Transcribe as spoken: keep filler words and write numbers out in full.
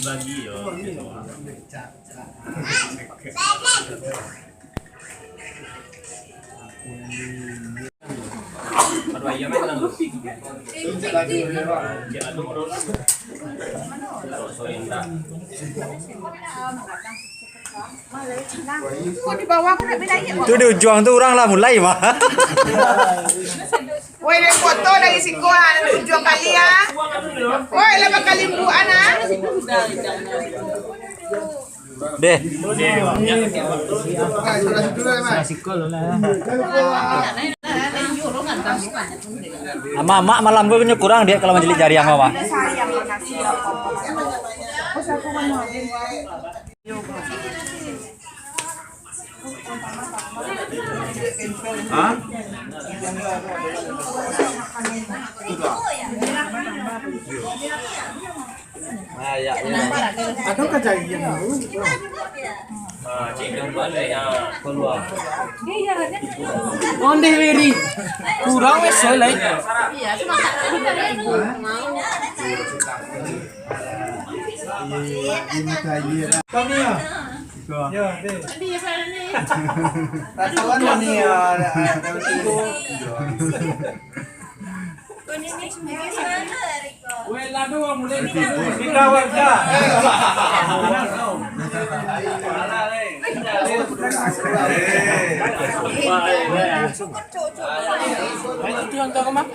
Lagi yo. Tu di ujuang tu urang lah mulai mah. Woi, dia foto dari siko, ha, dari ujuang kali, ha. Woi, lah bakal limbuan, ha. Deh. Amak-amak malam ko nyo kurang diak kalau manjilik jariang, mah. Hah? Sudah. Ah, ya, ya. Ada kejadian dulu. Ah, cik, kembali, ah, keluar. Onde weri. Kurang wes, lai. Kami ya. Yo, deh. Rasuan ni ya. Weh, ladu mulai. Kita warga. Itu yang tahu mah.